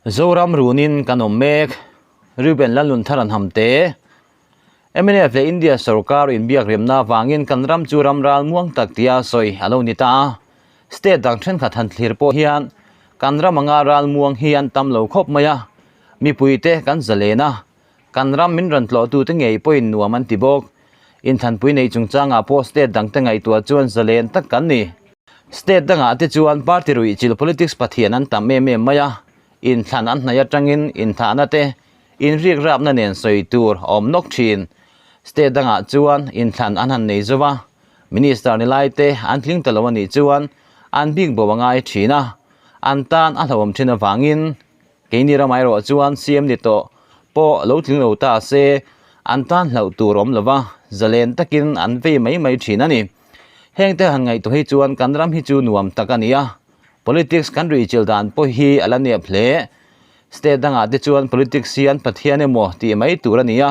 Zoram runin kan awm mek. Reuben Lalnunthar an ham te. Mnf leh India sorkar inbiak remna avangin kan ram chu ram ral muang tak tia sawi a lo ni ta a. State dang thenkhat han thlir pawh hian kan ram anga ral muang hi an tam lo khawp mai a. Mipuite kan zalen a. Kan ram min rawn tlawhtute ngei pawhin nuam an ti bawk. Inthanpui nei chungchangah pawh state dangte ngaihtuah chuan zalen tak kan ni. State dangah te chuan party ruihchilh politics pathian an tam em em mai a, inthlan an hnaih atangin inthahna te, inrikrapna nen sawi tur a awm nawk thin. State dangah chuan inthlan an han nei zo va, minister ni lai te an tling ta lo a nih chuan an bik bo a ngai thin a, an tan a hlauhawm thin avangin Keini ramah erawh chuan CM ni tawh pawh lo tling lo ta se an tan hlauh tur awm lova, zalen takin an vei mai mai thin a ni. Hengte han ngaihtuah hi chuan kan ram hi chu nuam tak a ni a, politics kan ruihchilh dan pawh hi a la nep hle. State dangah te chuan politics hi an pathian emaw tih mai tur a ni a,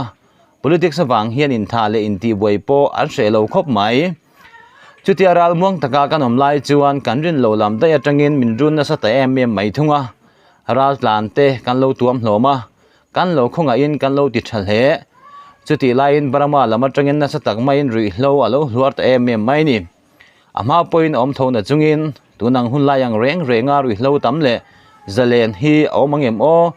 politics avang hian inthah leh intihbuai pawh an hreh lo khawp mai. Chutia ral muang taka kan awm lai chuan kan rin lo lam daih atangin min run nasa ta em em mai thung a, ral tlan te kan lo tuam hlawm a, kan lo khawngaihin kan lo ti tha hle. Chutih laiin Burma lam atangin nasa tak maiin ruihhlo a lo hluar ta em em mai a ni. A hma pawhin a awm tho na chungin tun ang hun lai ang reng renga ruihhlo tam leh zalen hi a awm ang em aw?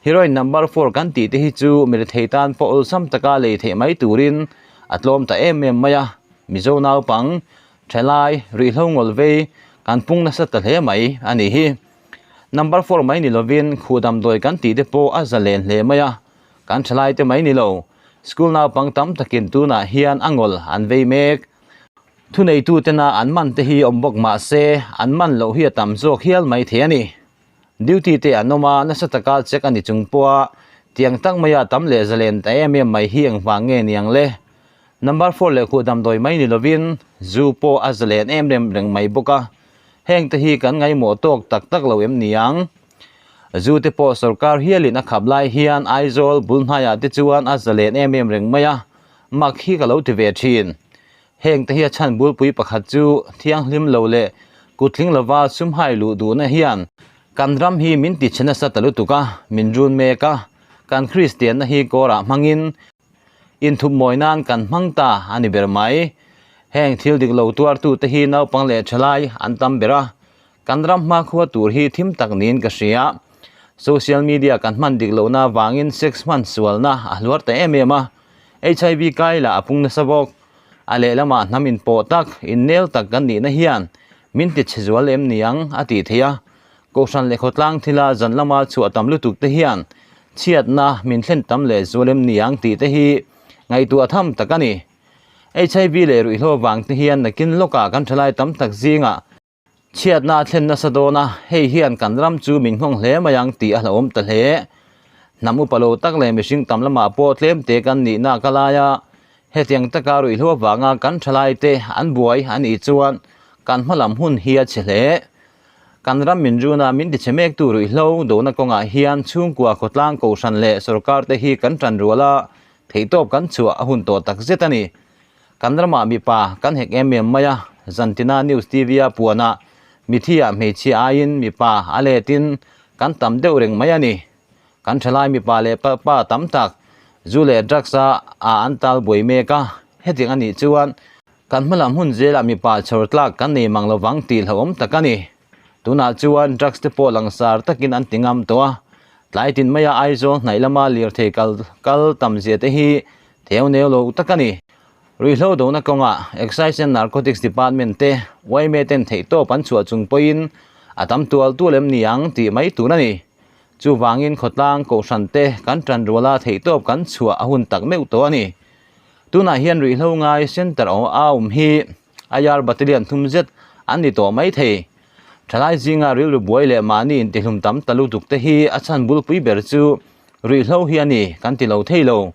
Heroin number four kan tih te hi chu mirethei tan pawh awlsam taka lei theih mai turin a tlawm ta em em mai a, Mizo naupang, thalai, ruihhlo ngawl vei kan pung nasa ta hle mai a nih hi. Number four mai ni lovin khuh damdawi kan tih te pawh a zalen hle mai a, kan thalai te mai ni lo, school naupang tam takin tunah hian a ngawl an vei mek. Thuneitu tena an man te hi awm bawk mah se an man loh hi a tam zawk hial mai thei a ni. Duty te an awm a, nasa taka check a ni chung pawha tiang tak maia tam leh zalen ta em em mai hi engvang nge niang le? Number four leh khuh damdawi mai ni lovin zu pawh a zalen em em reng mai bawk a, heng te hi kan ngaihmawh tawk tak tak lo em niang? Zu te pawh sorkar hialin a khap lai hian Aizawl bul hnaiah te chuan a zalen em em reng mai a, mak hi ka lo ti ve thin. Heng te hi a chhan bulpui pakhat chu thianghlim lo leh kuttling lova sumhai luh duhna hian kan ram hi min ti chhe nasa ta lutuk a, min run mek a, kan Kristianna hi kawrah hmangin inthup mawi nan kan hmang ta a ni ber mai. Heng thil dik lo tuartute hi naupang leh thalai an tam ber a, kan ram hmakhua tur hi thim tak niin ka hria. Social media kan hman dik lohna avangin sex hman sualna a hluar ta em em a, HIV kai lah a pung nasa bawk. A lehlamah hnam inpawh tak, innel tak kan nihna hian min ti chhe zual em niang a tih theih a. Kohhran leh khawtlang thila zan lama chhuah tam lutuk te hian chhiatna min thlen tam leh zual em niang tih te hi ngaihtuah tham tak a ni. HIV leh ruihhlo vang te hian nakin lawkah kan thalai tam tak zingah Chhiatna a thlen nasa dawn a, hei hian kan ram chu min nghawng hle mai ang tih a hlauhawm ta hle. Hnam upa lo tak leh mihring tam lamah pawh tlemte kan nihna ka lai a, hetiang taka ruihhlo avanga kan thalaite an buai a nih chuan kan hmalam hun hi a chhe hle. Kan ram min runa min tichhe mektu ruihhlo dohna kawngah hian chhungkua khawtlang kohhran leh sorkar te hi kan tan rual a, theihtawp kan chhuah a hun tawh takzet a ni. Kan ramah mipa kan hek em em mai a, Zantina News TV a puanah mithiah hmeichhia aiin mipa a letin kan tam deuh reng mai a ni. Kan thalai mipa leh pa tam tak zu leh drugs a ah an tal buai mek a, hetiang a nih chuan kan hmalam hun zelah mipa chhawr tlak kan nei mang lovang tih hlauhawm tak a ni. Tunah chuan drugs te pawh langsar takin an ti ngam tawh a, tlai tin maia Aizawl hnaih lama lirthei kal kal tam zia te hi theu neu lo tak a ni. Ruihhlo dohna kawngah Excise and Narcotics Department te yma ten theihtawp an chhuah chung pawhin a tam tual tual em ni ang tih mai tur a ni. Chuvangin khawtlang kohhran te kan tan ruala theihtawp kan chhuah a hun tak meuh tawh a ni. Tunah hian ruihhlo ngai center a awm hi IR Battalion thum zet an ni tawh mai thei. Thalai zinga rilru buai leh mahni intihlum tam ta lutuk te hi a chhan bulpui ber chu ruihhlo hi a ni kan ti lo thei lo.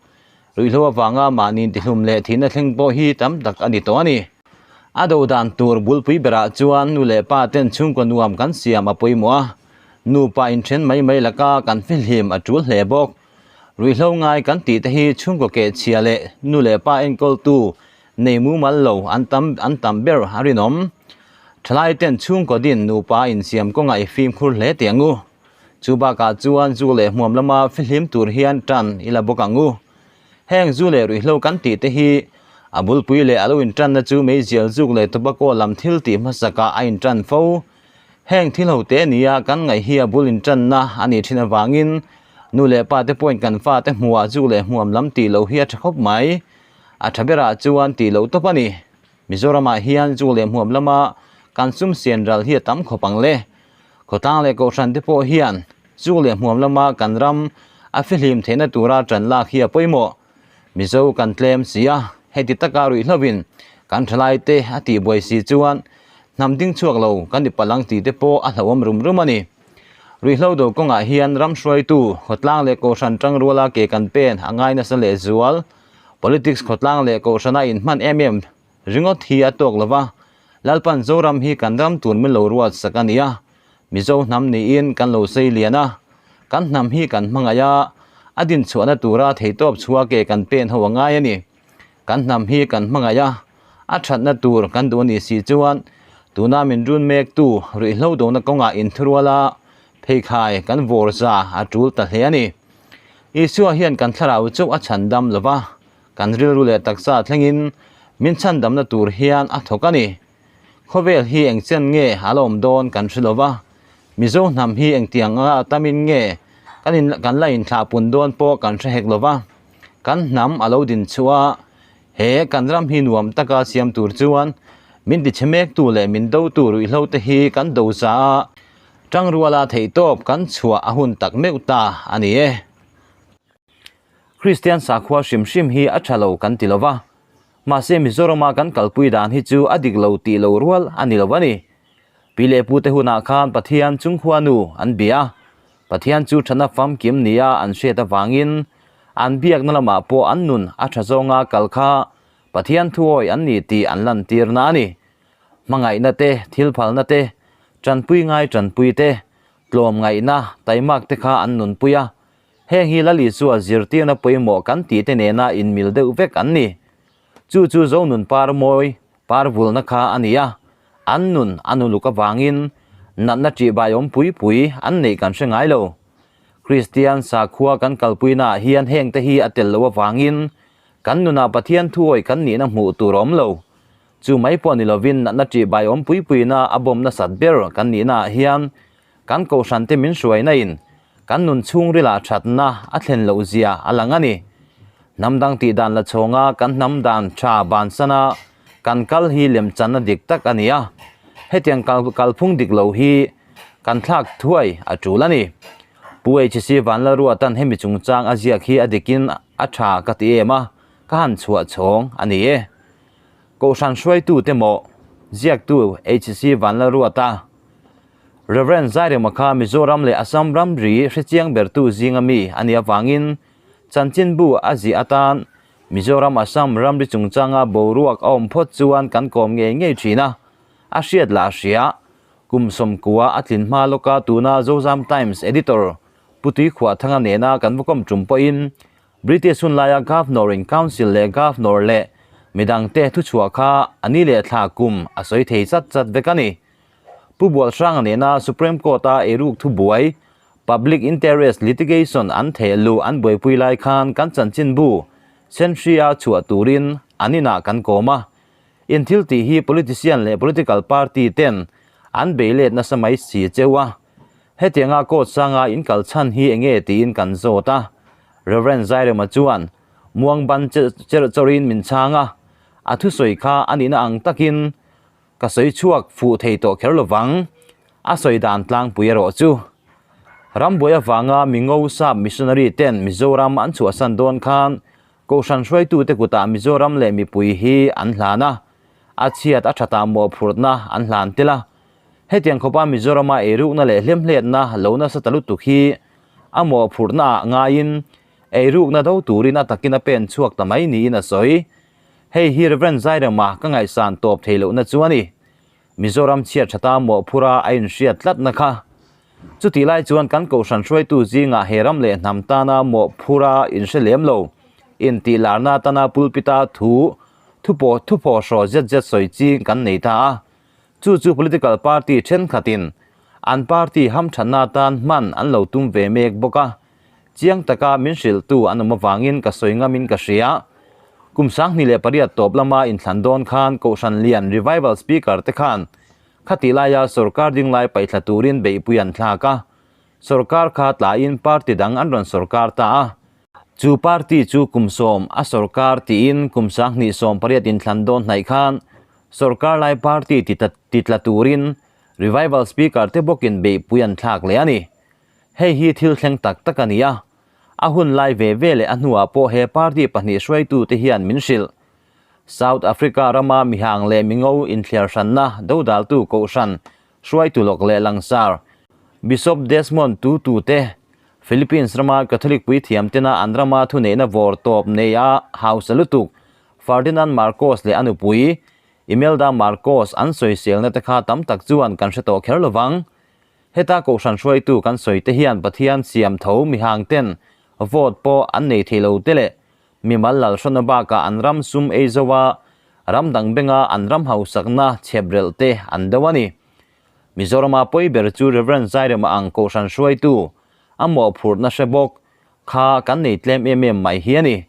Ruihhlo avanga mahni intihlum leh thihna thleng pawh hi tam tak a ni tawh a ni. A do dan tur bulpui berah chuan nu leh pa ten chhungkaw nuam kan siam a pawimawh a, nupa inthen mai mai laka kan fihlim a tul hle bawk. Ruihhlo ngai kan tih te hi chhungkaw kehchhia leh nu leh pa enkawltu nei mumal lo an tam an tam ber a rinawm. Thalai ten chhungkaw din nupa insiam kawngah i fimkhur hle teh ang u. Chu bakah chuan zu leh hmuam lama fihlim tur hian tan i la bawk ang u. Heng zu leh ruihhlo kan tih te hi a bulpui leh a lo intanna chu meizial zuk leh tobacco lam thil tih hmasakah a intan fo. Heng thil ho te nia kan ngaih hi a bul intanna a nih thin avangin nu leh pa te pawhin kan fate hmuhah zuk leh hmuam lam tih loh hi a tha khawp mai. A tha berah chuan tih loh tawp a ni. Mizoramah hian zuk leh hmuam lama kan sum sian ral hi a tam khawp ang le. Khawtlang leh Kohhran te pawh hian zuk leh hmuam lama kan ram a fihlim theihna tura ṭan lak hi a pawimawh. Mizo kan tlem si a, heti taka ruihhlovin kan ṭhalai te a tihbuai si chuan hnam ding chhuak lo kan ni palh ang tih te pawh a hlauhawm rum rum a ni. Ruihhlo do kawngah hian ram hruaitu khawtlang leh Kohhran ṭangruala ke kan pen a ngai nasa lehzual. Politics khawtlang leh Kohhrana inhman em em Ringawt hi a tawk lo va, Lalpan Zoram hi kan ram tur min lo ruat sak a ni a, Mizo hnam niin kan lo sei lian a, kan hnam hi kan hmangaih a, a dinchhuahna tura theitawp chhuah ke kan pen ho a ngai a ni. Kan hnam hi kan hmangaih a, a thatna tur kan duh a nih si chuan tuna min run mektu ruihhlo dona kawngah inthurual a, pheikhai kan vawr za a tul ta hle a ni. Isua hian kan thlarau chauh a chhandam lo va, Kan rilru leh taksa thlengin min chhandamna tur hian a thawk a ni. Khawvel hi engchen nge a la awm dawn kan hre lo va, Mizo hnam hi engtiang anga tamin nge kan in kan la inthlahpun dawn pawh kan hre hek lo va. Kan hnam a lo din chhuah a, he kan ram hi nuam taka siam tur chuan min tichhe mektu leh min dotu ruihhlo te hi kan do za a, tangruala theihtawp kan chhuah a hun tak meuh ta a ni e. Kristian sakhua hrim hrim hi a tha lo kan ti lo va, mahse Mizorama kan kalpui dan hi chu a dik lo tih lo rual a ni lo a ni. Pi leh pute hunah khan Pathian chungkhua nu an bia a, Pathian chu thana famkim nia an hriat avangin an biakna lamah pawh an nun a tha zawnga kal kha Pathian thuawi an ni tih an lantirna a ni. Hmangaihna te, thilphalna te, tanpui ngai tanpui te, tlawmngaihna, taimak te kha an nunpui a, Heng hi Lali chua zirtirna pawimawh kan tih te nena inmil deuh vek an ni. Chu chu Zonun par mawi, par vulna kha a ni a, an nun a nuluk avangin natna ṭihbai awm pui pui an neih kan hre ngai lo. Kristian sakhua kan kalpuinaah hian heng te hi a tel loh avangin kan nunah Pathian thuawi kan nihna hmuh tur a awm lo. Chu mai pawh ni lovin natna ṭihbai awm pui puina a bawm nasat ber kan nihnaah hian Kan kohhrante min hruaina in kan nun chhungril ah thatna a thlen loh zia a lang a ni. Hnam dang tih dan la chhawnga kan hnam dan tha bansana kan kal hi lemchanna dik tak a ni a, hetiang kal kalphung dik lo hi kan thlak thuai a tul a ni. Pu HC Vanlalruatan hemi chungchang a ziak hi a dikin a tha ka ti em a, ka han chhuah chhawng a ni e. Kohhran hruaitute mawh ziaktu HC Vanlalruata. Rev. Zairema kha Mizoram leh Assam ramri hrechiang bertu zinga mi a nih avangin chanchinbu a ziah atan Mizoram Assam ramri chungchanga boruak a awm phawt chuan kan kawm ngei ngei thin a, a hriat lah a hria. Kum sawmkua a tlin hma lawka tuna Zozam Times editor Pu Tuikhuahthanga nena kan va kawm tum pawhin British hun laia Governor in Council leh Governor leh midangte thuchhuah kha a ni leh thla kum a sawi thei chat chat vek a ni. Pu Bualhranga nena Supreme Court-a eiruk thubuai, Public Interest Litigation an theh luh an buaipui lai khan kan chanchinbu Senhri-a chhuah turin an inah kan kawm a. In thil tih hi politician leh political party ten an bei let nasa mai si cheu a. Hetianga court sanga in kal chhan hi enge tiin kan zawt a. Rev. Zairema chuan muang ban cherh chawrin min chhang a, a thusawi kha a nihna ang takin Ka sawi chhuak fuh thei tawh kher lovang, a sawi dan tlangpui erawh chu. Rambuai avanga Mingo sap missionary ten Mizoram an chhuahsan dawn khan Kohhran hruaitute kutah Mizoram leh mipui hi an hlan a, a chhiat a thatah mawhphurhna an hlan tel a. Hetiang khawpa Mizorama eirukna leh hlemhletna lo nasa ta lutuk hi a mawhphurhna ah ngaiin eirukna do turin a takin a pen chhuak ta mai niin a sawi. Hei hi Rev. Zairema ka ngaihsan tawp thei lohna chu a ni. Mizoram chhiat tha ta mawhphura a inhriat tlatna kha. Chutih lai chuan kan kohhran hruaitu zingah he ram leh hnam tana mawhphura inhre lem lo, intih larna atana pulpita thu thupawh thupawh hraw zet zet sawi ching kan nei ta a. Chu chu political party thenkhatin. An party hamthatna atan hman an lo tum ve mek bawk a, chiang taka min hrilhtu an awm avangin ka sawi ngamin ka hria. Kum 2008 tawp lama inthlan dawn khan Kohhran lian Revival Speaker te khan khatih laia sorkar dinglai paihthla turin beihpui an thlak a, sorkar kha tlaiin party dang an rawn sorkar ta a. Chu party chu kum 10 a sorkar tiin kum 2018 inthlan dawn hnaih khan sorkar lai party titla turin Revival Speaker te bawkin beihpui an thlak leh a ni. Hei hi thil thleng tak tak a ni a. A hun lai ve ve leh a hnuah pawh he party pahnih hruaitute hian min hrilh. South Africa rama mihang leh mingo inthliar hranna dodaltu kohhran hruaitu lawk leh langsar Bishop Desmond Tutu te, Philippines rama Catholic puithiam tena an rama thuneihna vawr tawp nei a hausa lutuk Ferdinand Marcos leh a nupui Imelda Marcos an sawiselna te kha tam tak chuan kan hre tawh kher lo vang. Heta Kohhran hruaitu kan sawi te hian Pathian siam tho mihang ten vote pawh an nei thei lo te leh mimal lalhrawna bakah an ram sum ei zo a, ram dang benga an ram hausakna chhep relh te an do a ni. Mizorama pawi ber chu Rev. Zairema ang Kohhran hruaitu a mawhphurhna hre bawk kha kan nei tlem em em mai hi a ni.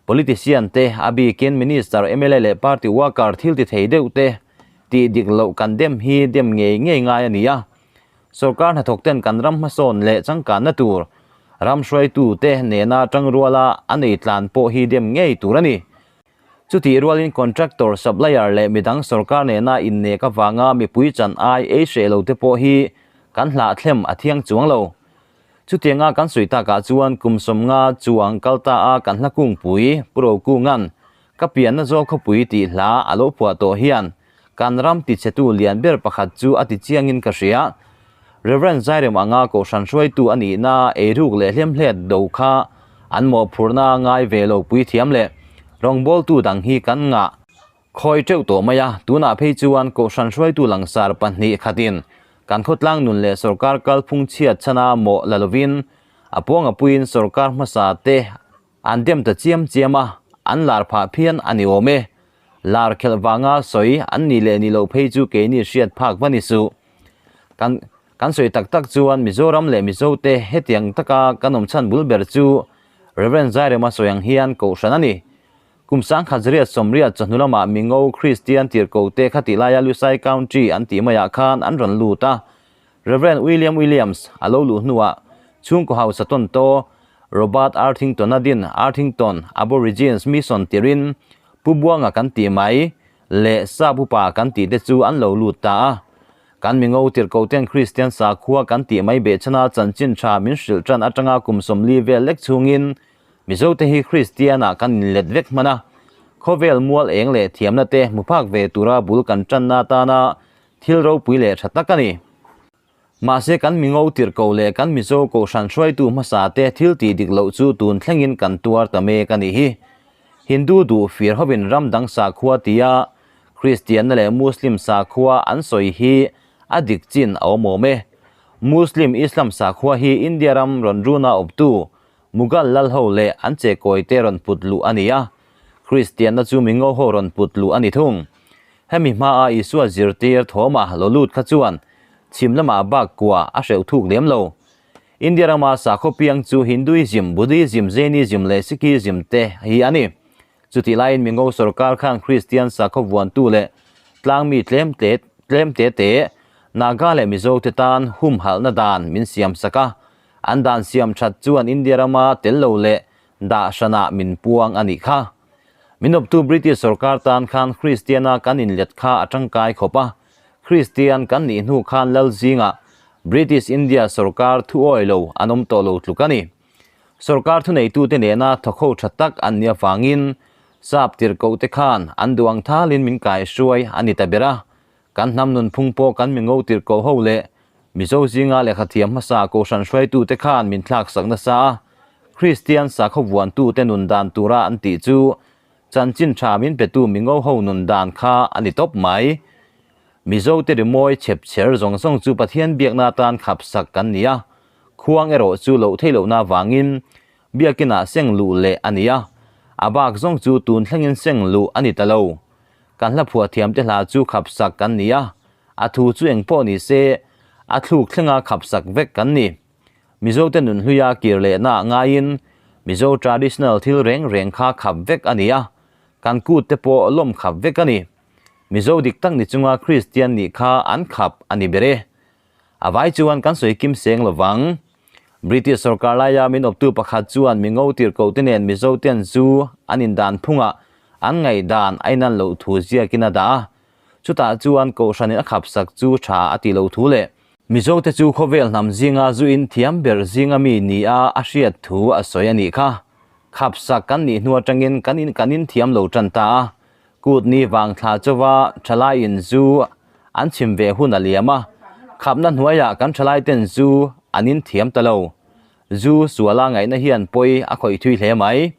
Politician te, a bikin Minister, mla leh party worker thil ti thei deuh te tih dik loh kan dem hi dem ngei ngei ngai a ni a. Sorkar hnathawk ten kan ram hmasawn leh changkanna tur ram hruaitu te nena tangruala a nei tlan pawh hi dem ngei tur a ni. Chutih rualin contractor, supplier leh midang sorkar nena innek avanga mipui chan ai ei hreh lo te pawh hi kan hlahthlem a thiang chuang lo. Chutianga kan sawi takah chuan kum 50 chuang kal ta a kan hla kungpui Pu Rokunga'n ka pianna zawl khawpui tih hla a lo phuah tawh hian kan ram tichhetu lian ber pakhat chu a ti chiangin ka hria. Rev. Zairem anga Kohhran hruaitu a nihna eiruk leh hlemhlet do kha an mawhphurhna ngai ve lo puithiam leh rawngbawltu dang hi kan ngah Khawi teuh tawh mai a, tunah phei chuan Kohhran hruaitu langsar pahnih khatin kan khawtlang nun leh sorkar kalphung chhiat chhana mawh la lovin a puanga puiin sorkar hmasa te an dem ta chiam chiam a, an lar phah phian a ni awm e. Lar khelh vanga sawi an nih leh nih loh phei chu keini hriat phak va ni suh. Kan kan sawi tak tak chuan Mizoram leh Mizote hetiang taka kan awm chhan bul ber chu Rev. Zairema sawi ang hian Kohhran a ni. Kum 1980 chawhnu lamah Mingo Kristian tirhkote kha tih laia Lusai County an tih maiah khan an rawn lut a. Rev. William Williams a lo luh hnuah chhungkaw hausa tawntaw Robert Arthington-a din Arthington Aborigines Mission tirin Pu Buanga kan tih mai leh Sap upa kan tih te chu an lo lut ta a. Kan Mingo tirhkoten Kristian sakhua kan tih mai behchhana chanchin tha min hrilh tan atanga kum 40 vel lek chhungin Mizote hi Kristianah kan inlet vek hman a, khawvel mual eng leh thiamna te hmu phak ve tura bul kan tanna atana thil ropui leh tha tak a ni. Mahse kan mingo tirhko leh kan Mizo kohhran hruaitu hmasa te thil tih dik loh chu tun thlengin kan tuar ta mek a nih hi. Hindu duh fir hovin ram dang sakhua tia Kristianna leh Muslim sakhua an sawi hi a dik chin a awm awm e. Muslim Islam sakhua hi India ram rawn runa awptu Mughal lal ho leh an chekawi te rawn put luh a ni a, Kristianna chu mingo ho rawn put luh a ni thung. Hemi hmaa Isua zirtir thawma lo lut kha chuan chhim lamah bak kua a hreuh thuk lem lo. India rama sakhaw piang chu Hinduism, Buddhism, Jainism leh Sikhism te hi a ni. Chutih laiin mingo sorkar khan Kristian sakhaw vuantu leh tlangmi tlem te tlem te te Naga leh Mizo te tan humhalhna dan min siam sak a, An dan siam that chuan India rama tel lo leh dah hranah min puang a nih kha. Min awptu British sorkar tan khan Kristiana kan inlet kha a tangkai khawp a, Kristian kan nih hnu khan lal zingah British India sorkar thu awi lo an awm tawh lo tluk a ni. Sorkar thuneitute nena thawkho tha tak an nih avangin Sap tirhkohte khan an duang thalin min kaihruai a ni ta ber a, Kan hnam nunphung pawh kan mingo tirhkoh ho leh Mizo zinga lehkhathiam hmasa Kohhran hruaitute khan min thlaksak nasa a, Kristian sakhaw vuantute nun dan tura an tih chu chanchin tha min petu mingo ho nun dan kha a ni tawp mai. Mizote rimawi chhep chher zawng zawng chu Pathian biakna atan khapsak kan ni a, khuang erawh chu loh theih lohna avangin biakinah seng luh leh a ni a, a bak zawng chu tun thlengin seng luh a ni ta lo. Kan hla phuah thiam te hla chu khap sak kan ni a, a thu chu eng pawh ni se, A thluk thlenga khapsak vek kan ni. Mizote nunhluia kir lehna ngaiin Mizo traditional thil reng reng kha khap vek a ni a, kan kut te pawh lawm khap vek a ni. Mizo dik tak ni chunga Kristian nih kha an khap a ni ber e. A vai chuan kan sawi kim seng lo vang. British sorkar laia min awptu pakhat chuan mi ngo tir ko te nen Mizo ten chu an indan phungah an ngaihdan a inan loh thu ziakin a dah a. Chutah chuan Kohhranin a khapsak chu tha a ti lo thu leh Mizo te chu khawvel hnam zinga zu in thiam ber zinga mi nia a hriat thu a sawi a nih kha. Khapsak kan nih hnu atangin kan in kan in thiam lo tan ta a. Kut ni vang thla chauva thalai in zu an chhim ve hun a liam a. Khapna hnuaiah kan thalai ten zu an in thiam ta lo. Zu suala ngaihna hian pawi a khawih thui hle mai.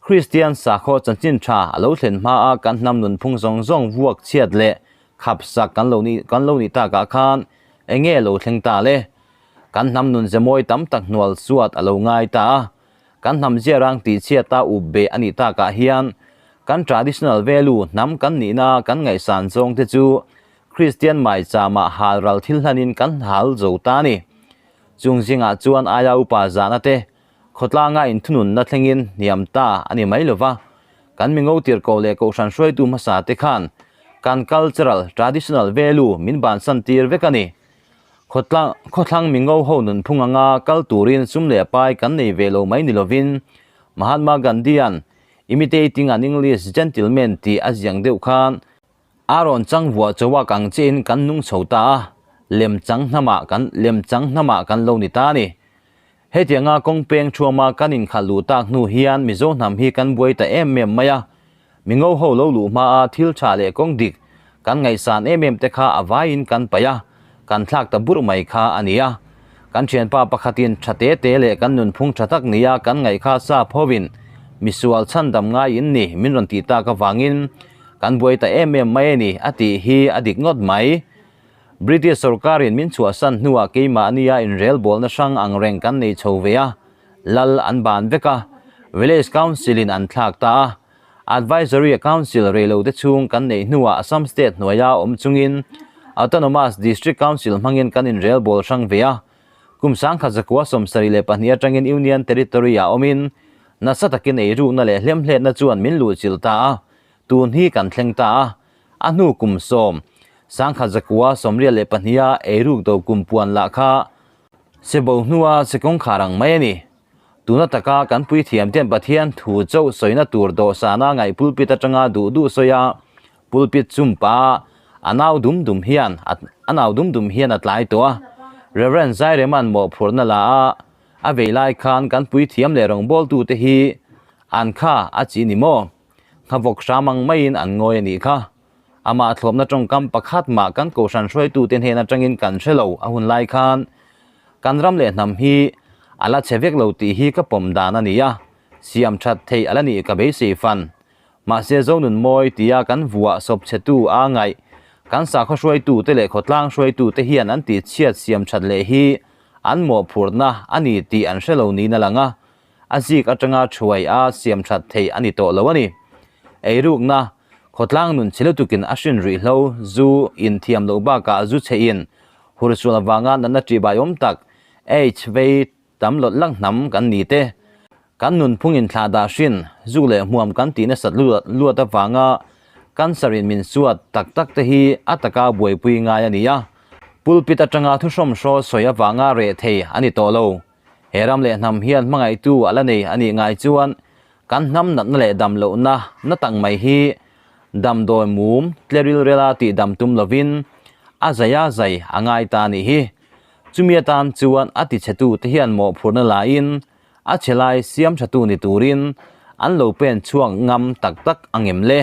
Kristian sakhaw chanchin tha a lo thlen hmaa kan hnam nunphung zawng zawng vuak chhiat leh khapsak kan lo nih kan lo nih takah khan eng nge lo thleng ta le? Kan hnam nun ze mawi tam tak hnual suat a lo ngai ta a, kan hnam ziarang tihchhiata up beh a nih takah hian kan traditional value hnam kan nihna kan ngaihsan zawng te chu Kristian maichama hal ral thil hlanin kan hal zo ta a ni. Chung zingah chuan aia upa zahna te Khawtlanga inthununna thlengin hniam ta a ni mai lova, kan mi ngo tirhkoh leh kohhran hruaitu hmasa te khan kan cultural, traditional value min bansan tir vek a ni. Khawtlang khawthlang mi ngo ho nunphung anga kal turin sum leh pai kan nei ve lo mai ni lovin Mahatma Gandhi-a'n Imitating an English gentleman tih a ziang deuh khan A rawn chang vuah chauha kang chiahin kan nung chho ta a, lem chang hnamah kan lem chang hnamah kan lo ni ta a ni. Hetianga kawng peng thuama kan inkhalh luh tak hnu hian Mizo hnam hi kan buai ta em em mai a, Mingo ho lo luh hmaa thil tha leh kawng dik kan ngaihsan em em te kha a vaiin kan paih a, kan thlak ta burh mai kha a ni a. Kan thianpa pakhatin tha te te leh kan nunphung tha tak nia kan ngaih kha sap hovin misual chhandam ngai in ni min rawn tih tak avangin Kan buai ta em em mai a ni, a tih hi a dik ngawt mai. British sorkarin min chhuahsan hnuah keimahnia inrelbawlna hrang ang reng kan nei chho ve a, lal an ban vek a, Village Council-in an thlak ta a. Advisory Council reilote chhung kan neih hnuah Assam State hnuaia awm chungin Autonomous District Council hmangin kan inrelbawl hrang ve a. Kum 1972 atangin Union Territory-ah awmin nasa takin eirukna leh hlemhletna chuan min luhchilh ta a, tun hi kan thleng ta a, a hnu kum 1982 a eiruk do kum puan lah kha sebo hnua se kawngkhar ang mai a ni. Tuna taka kan puithiam ten Pathian thu chauh sawina tur dawhsana ngaih pulpit atanga duh duh sawi a, pulpit chumpa a nau dum dum hian a nau dum dum hian a tlai tawh a, Rev. Zaireman mawhphurhna la a, a vei lai khan kan puithiam leh rawngbawltute hi an kha a chi ni maw? Nghavawk hram ang maiin an ngawi a nih kha. Amah thlawpna tawngkam pakhat mah kan kohhran hruaitute hnen atangin kan hre lo a hun lai khan kan ram leh hnam hi a la chhe vek lo tih hi ka pawm dan a ni a, siam that theih a la nih ka beisei fan. Mahse Zonunmawi tia kan vuah sawp chhetu a ngaih kan sakhaw hruaitute leh khawtlang hruaitute hian an tihchhiat siam that leh hi an mawhphurhna a ni tih an hre lo niin a lang a, a zik atanga thuai a siam that theih a ni tawh lo a ni. Eirukna, khawtlang nun chhe lutukin a hrin ruihhlo, zu in thiam loh bakah zu chhe in hursual avanga natna ṭihbai awm tak, aids vei tam lawt lak hnam kan ni te, kan nunphung in thlah dah hrin, zuk leh hmuam kan tih nasat luat avanga cancer in min suat tak tak te hi a taka buaipui ngai a ni a, pulpit atanga thuhrawmhraw sawi avanga reh thei a ni tawh lo. He ram leh hnam hian hmangaihtu a la nei a nih ngai chuan kan hnam natna leh dam lohna na tak mai hi damdawi mum tleril rela tih dam tum lovin a zai a zai a ngai ta a nih hi. Chumi atan chuan a tichhetu te hian mawhphurhna lain a chhe lai siam thatu ni turin an lo pen chhuak ngam tak tak ang em le?